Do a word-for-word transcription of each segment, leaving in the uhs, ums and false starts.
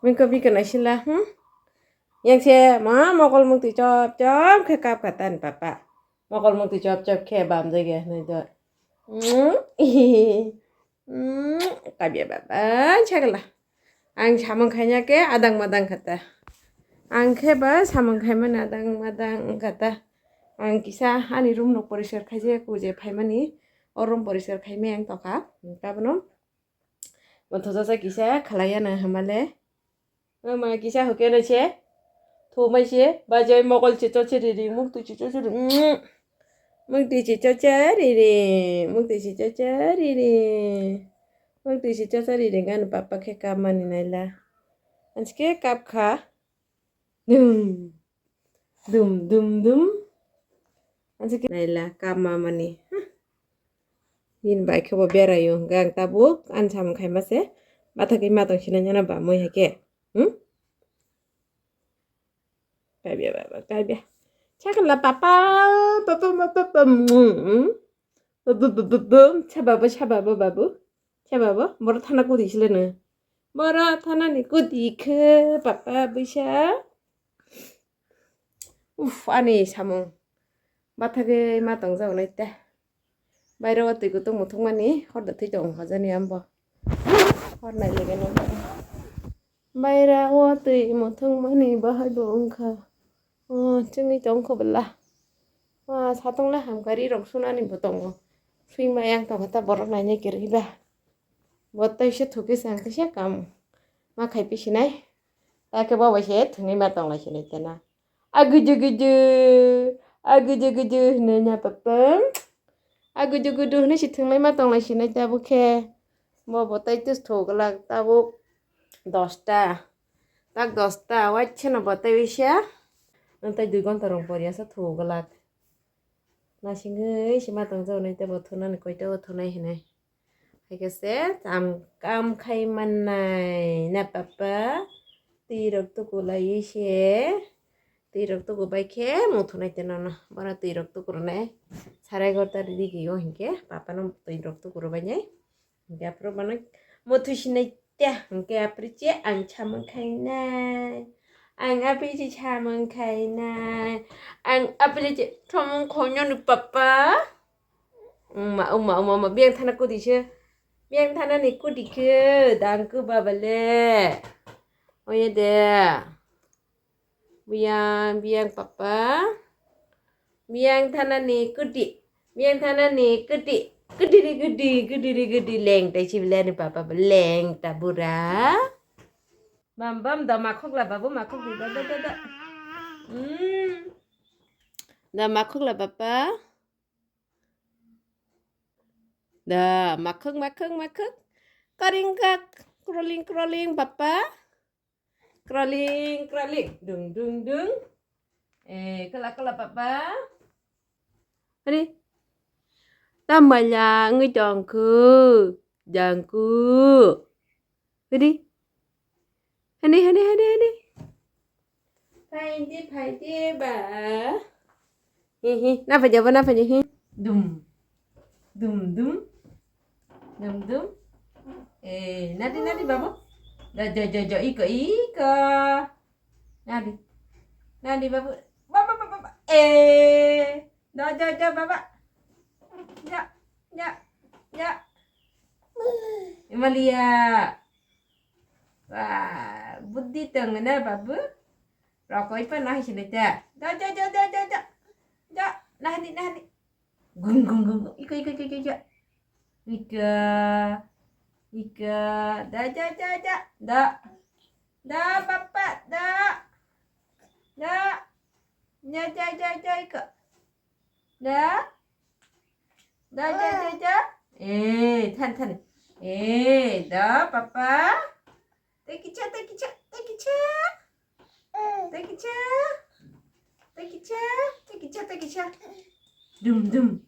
Miko biko naisila, hmm? Yang se ma mokol mukti chop chop khe kap kha tani papa. Mokol mukti chop chop khe bam jage hinui do. Hmm? Hmm, kabya baba, chakla. Ang samung khaina khe adang madang kha ta. Ang khe ba samung khaimani adang madang wngkha ta. Ang kisa ani room rok poriskar khaijak, kuje phaimani o room poriskar khaimai ang tokha. Tabukno mothosa sa kisa khalaiya na hamale. Mama kisa hokeno se. Thumai se. Bajai mokol se choche riri. Mukti se choche riri. Mukti se choche riri. Mukti se choche riri. Mukti se choche riri. Gan papa khe kap mani naila. Anske kap kha. Dum. Dum, dum, dum. Ansa khe naila kap mamani. Huh. Bini bai khe bo beraio. Hwnkhe ang tabuk ani samung khaima se. Bathagwi ma tong sinai nana ba mui hai khe. Hmm? Kabya baba, kabya. Chakla papa, papa, papa, papa. Hmm, hmm. Papa, papa, papa. Cha baba, cha baba, babu. Cha baba, boro thana kudi sile no. Boro thana ni kudi khe, papa, bisa. Uf, ani samung. Bathagwi ma tong jago nai te. Bairo o twi kutung muthung mani, hor da thwi tong hajani ambo. Hor nai lege no. Baira o twi muthung mani bahai bo wngkha. O, chwngwi tong kho bwla. Wa, satung le hamkha ri rok sunani bo tongo. Swima yang tong kha ta borok nainai kwrwi ba. Bo tei se thukwi se ang kisa kam ma khai pisinai. Ta khe bo bai se thwngwi ma tong lai sinai tena. A guju guju, a guju guju hinui na papa. A guju guju hinui si thwnglaima tonglai sinai tabuk khe. Bo bo tai tus thok glak tabuk dosta. Tak dosta, waisa no bo tai waisa. Ang tai dui gonta rong poriya sa thok glak. Nasingwi sima tong jago nai tei bo thunani koito thunai hinui. Hai khe se cham kam khai mannai na papa. Twi rok tuku lai se. Twi rok tuku bai khe muthunai te nono. Bono twi rok tuku rwnai. Sarai gorta rigi o hinkhe papa no twi rok tuku rwbai nai. Hinkhe aphuru bono muthu sinai te. Hinkhe aphuru che ang chamung khainai. Ang aphuru che chamung khainai. Ang aphuru che thomung khonyo ni papa. Uma, uma, uma, uma, biyang thana kudi se. Biyang thana ni kudi ke, dang ke baba le. Oye de. Biyang, biyang papa. Biyang thana ni kudi. Biyang thana ni kudi. Kudi ri kudi, kudi ri kudi, leng tai si bela ni papa, leng ta bura. Bam, bam, da makhok la babu, makhok di, da, da, da, da. Hmm. Da makhok la papa. Da, makhwk, makhwk, makhwk. Karing kak, crawling, crawling, papa. Crawling, crawling. Dung, dung, dung. Eh, kala, kala, papa. Ani. Tamaya, ngi jangku. Jangku. Ani. Hani, hani, hani, hani. Phaidi, phaidi ba. Hi, hi. Na phaidi ba, na phaidi, hi. Dum. Dum, dum. Dum, dum. Eh, nadi, nadi, babu. Da, jo, jo, jo, iko, iko. Nadi. Nadi, babu. Ba, ba, ba, ba, ba. Eh. Da, da, da, baba. Da, da, da. Imalia. Wah, buddhi tong na babu. Rokoi pa nahi sini da. Da, da, da, da, da, da. Da, nahani, nahani. Gung, gung, gung, gung. Iko, iko, iko, iko, iko. Iko. Iko. Da, da, da, da. Da. Da, papa, da. Da. Da, da, da, da, iko. Da. Da, da, da, da. Eh, than, than. Eh, da, papa. Tekicha, tekicha, tekicha. Tekicha. Tekicha, tekicha, tekicha. Dum, dum.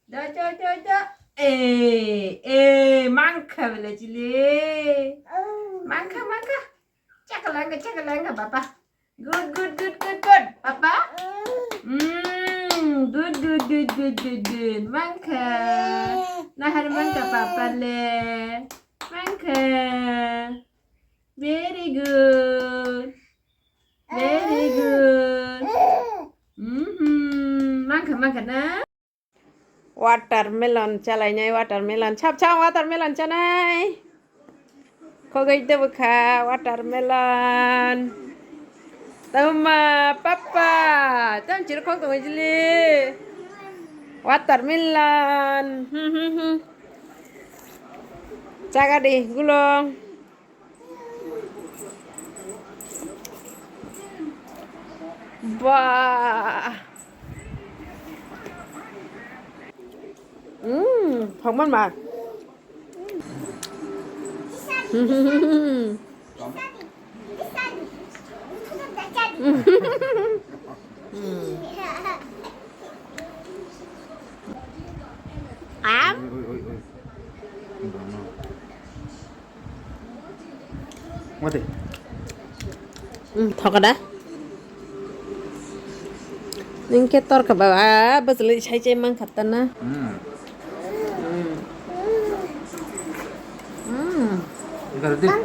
Da, da, da, da. Eh, eh, mangkha bela chile. Mangkha, mangkha. Chakalanga, chakalanga, papa. Good, good, good, good, good. Papa? Mm, good, good, good, good, good, good. Mangkha. Nahar mangkha papa le. Mangkha. Very good. Very good. Mhm. Mankha, mankha na? Watermelon chalainai, watermelon. Sap, sap, watermelon chanai. Khogoi de bwkha, watermelon. Tama, papa. Tam chir khok tongoi jili. Watermelon. Hmm, hmm, hmm. Chaga di, gulong. Ba. Hmm, thokman ba. Am? Mati. Hmm, thoka da? Ningke torka ba, ah, bwswlwi sai chai mankha ta na. Hmm. Hmm. Hmm. Ikar di. Hmm.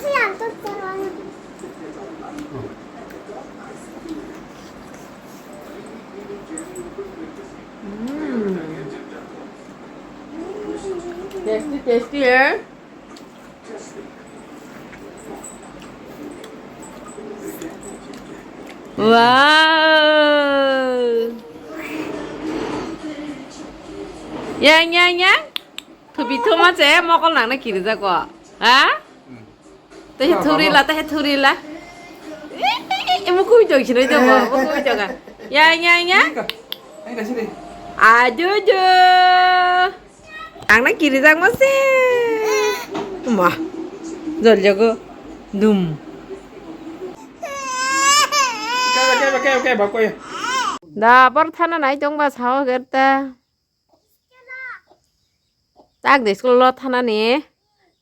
Tasty, tasty, eh? Wow. Yang, yang, yang. Thubi thuma che mokol nang na kiri jago. Ha? Tehe thuri la, tehe thuri la. Emu kui jog sinai jago, emu kui jog. Yang, yang, yang. Ajo, jo. Ang na kiri jak mo se. Ma. Jol jago. Dum. Kaya, kaya, kaya, kaya, bakoy. Da, bor thana nai tong ba sao gerta. Tak de school lo thana ni.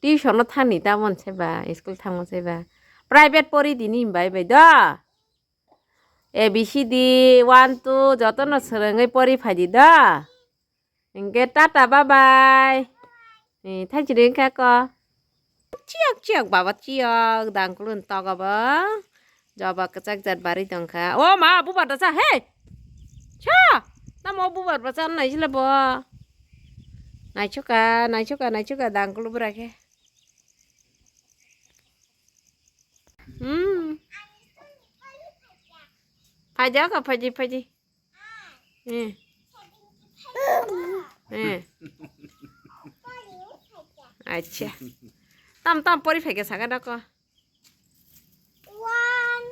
Tuition lo thani ta mon se ba, school thang mo se ba. Private pori dini bai bai do. A B C D one two joto no swrwngwi pori phaidi da. Hinkhe tata bye bye. Ni thaijri wngkha ko. Chiyok chiyok baba chiyok dangkulun togo bo. Joba kwchak jat bari tongkha. O ma bubar da cha he. Cha. Tamo bubar ba cha naisile bo. Naichuka, naichuka, naichuka dangkulu bura khe. Hmm. Phaidi aka, phaidi, phaidi. Eh. Eh. Acha. Tam tam pori phaikha saka dako. One,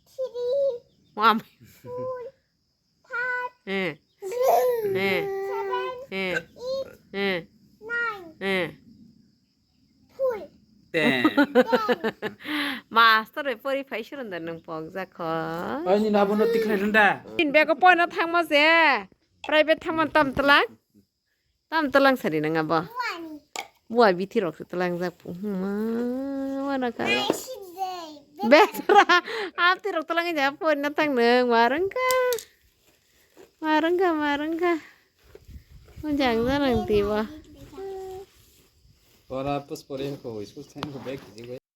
three, Wam. Four, five, Eh. Eh. Seven, Eh. Eight, Eh. Nine. Eh. Full. Ten. Master bai pori phai surunda nung pok jakho. Ani na bono tikhlai runda. In bego poino thangma se. Private thangma tam tlang. Tam tlang sari nang abo. Buani. Bua bithi rok se tlang jak pu. Hmm, wana ka. Nice day. Betra. Apti rok tlang ja poino thang nung marang ka. Marang ka, marang ka. Mujang janang tiwa. Ora pus pore ko school time ko back.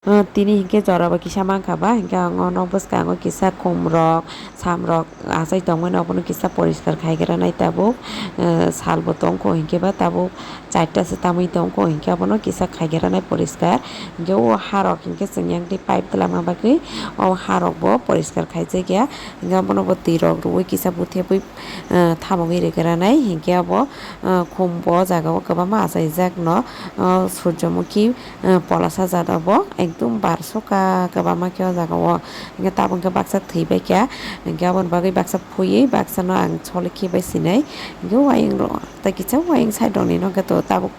Ah, tini hinkhe jorabo kisa mankha ba, hinkhe ang o nok bwskango kisa khum rok, sam rok achai tongmani, obono kisa poriskar khaigra nai tabuk, ah, salbo tongkho hinkhe ba tabuk charta se tamwi tongkho hinkhe obono kisa khaigra nai poriskar. Hinkhe o harok hinkhe chwng yang twi pipe twlangma bagwi o harok bo poriskar khaijakya, hinkhe obono bo twi rok rwui kisa buthebwi, ah, thamogwi rwgra nai hinkhe obo, ah, khum bo o jaga o kwbangma achaijak no, ah, surjomukhi. Eh, polasa jat obo ekdum bar soka kwbangma khe o jaga o. Hinkhe tabuk khe baksa thwi bai kha, hinkhe aboni bagwi baksa phuiwi baksa no ang choli khibai sinai. Hinkhe o ayang rok tei kisa o ayang side rok ni no khe to tabuk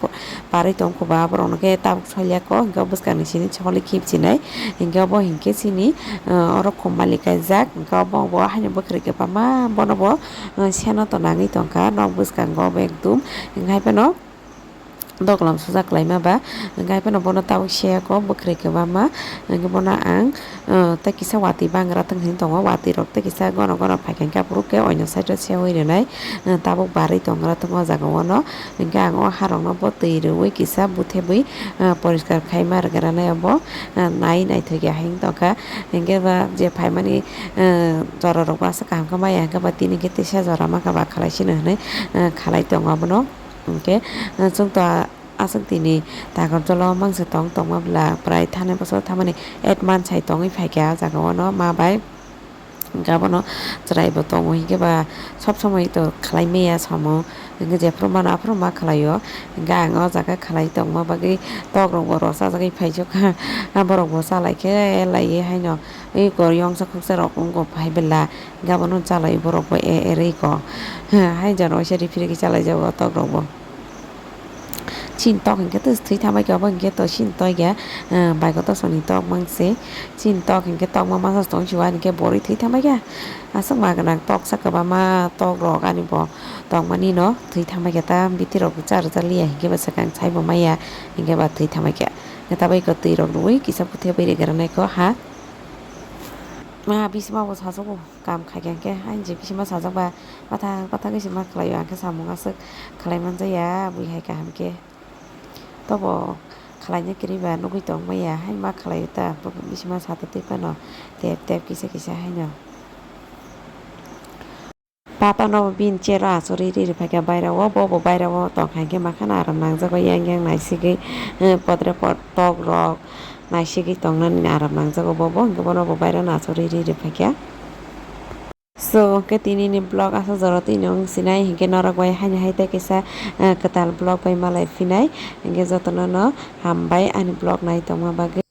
barwi tong kho ba, aborok no khe tabuk soilya kho, hinkhe o bwskang ni simi choli khib sinai. Hinkhe obo hinkhe chini, eh, oro khum malik kaijak, hinkhe obo bo haino bwkhwrwi kwbangma bono bo, eh, seno to nangwi tong kha nok bwskango obo ekdum. Hinkhe hai phano. Doglam sujak kwlaima ba, hwnkhe haiphano bono tabuk seyako bwkhwrwi kwbangma, hwnkhe bono ang, eh, tei kisa watwi bangra thwng hinwi tongo, watwi rok tei kisa gono gono phaikha hwnkhe aphuru khe oino side o seui rwnai, eh, tabuk barwi tongra thwng o jaga o no, hwnkhe ang o harok no bo twi rwui kisa buthebwi, eh, poriskar khaima rwgranai obo, eh, nai naithok ya hinwi tongkha, hwnkhe ba je phaimani, eh, jora rok bo aswk kaham khe maya hwnkhe ba tini khe teisa jora mankha ba khalai sino hinwi, eh, khalai tongo abono, hwnkhe, eh, chwng to. Aswk tini Takarjala o mangsa tong tongma bwla prai thani bosor thamani eight months hai tongwi phaikha ah jaga o no ma bai. Hwnkhe abono chwraibo tongo hinkhe ba sob somoi to khlai maya samung. Hwnkhe jephru mano aphuru ma khlaio. Hwnkhe ang o jaga khlai tongma bagwi tok rokbo rwchajagwi phaijokha. Ah borokbo chalaikhe laiwi haino eko yongsa khuksa rok wngkha phai bwla. Hwnkhe abono chalai borokbo e erwi ko. Hai jora waisa rifrigwi chalaijago tok rokbo. Chini tok hinkhe to thwi thambai khe obo hinkhe to chini tok ya, ah, baiko to soni tok mangse. Chini tok hinkhe tok ma masa tong si uaini khe borwi thwi thambai khe. Aswk ma gwnang tok sa kwbangma tok rok ani bo tong mani no thwi thambai khe ta bithi rok cha rwcha liya hinkhe ba swkang sai bo maya hinkhe ba thwi thambai khe. Hwnkhe ta bai ko twi rok rwui kisa buthe bai rwgranai kho ha. Ma bisima bo sajago kam khaikha hinkhe ani je bisima sajak ba. Pathak pathak khe se ma khlaio, ang khe samung aswk khlai manjaya, bui hai kaham khe. Tobo khlaina kwrwi ba nugui tong maya, hai ma khlaio ta, bo bisima sa twi phano tep tep kisa kisa haino. Papa no bini chair o achugwi riri phaikha baira o, bo bo baira o tong kha hinkhe makhano aram nangjago, yang yang naisigwi, eh, podre pod tok rok naisigwi tongnani aram nangjago bo bo, hinkhe bono bo baira no achugwi riri phaikha. So, hwnkhe tini ni vlog aswk jora twi no wng sinai, hinkhe norok bai haino hai tei kisa, eh, kwtal vlog bai malai phinai, hinkhe jotono no hambai ani vlog nai tongma bagwi.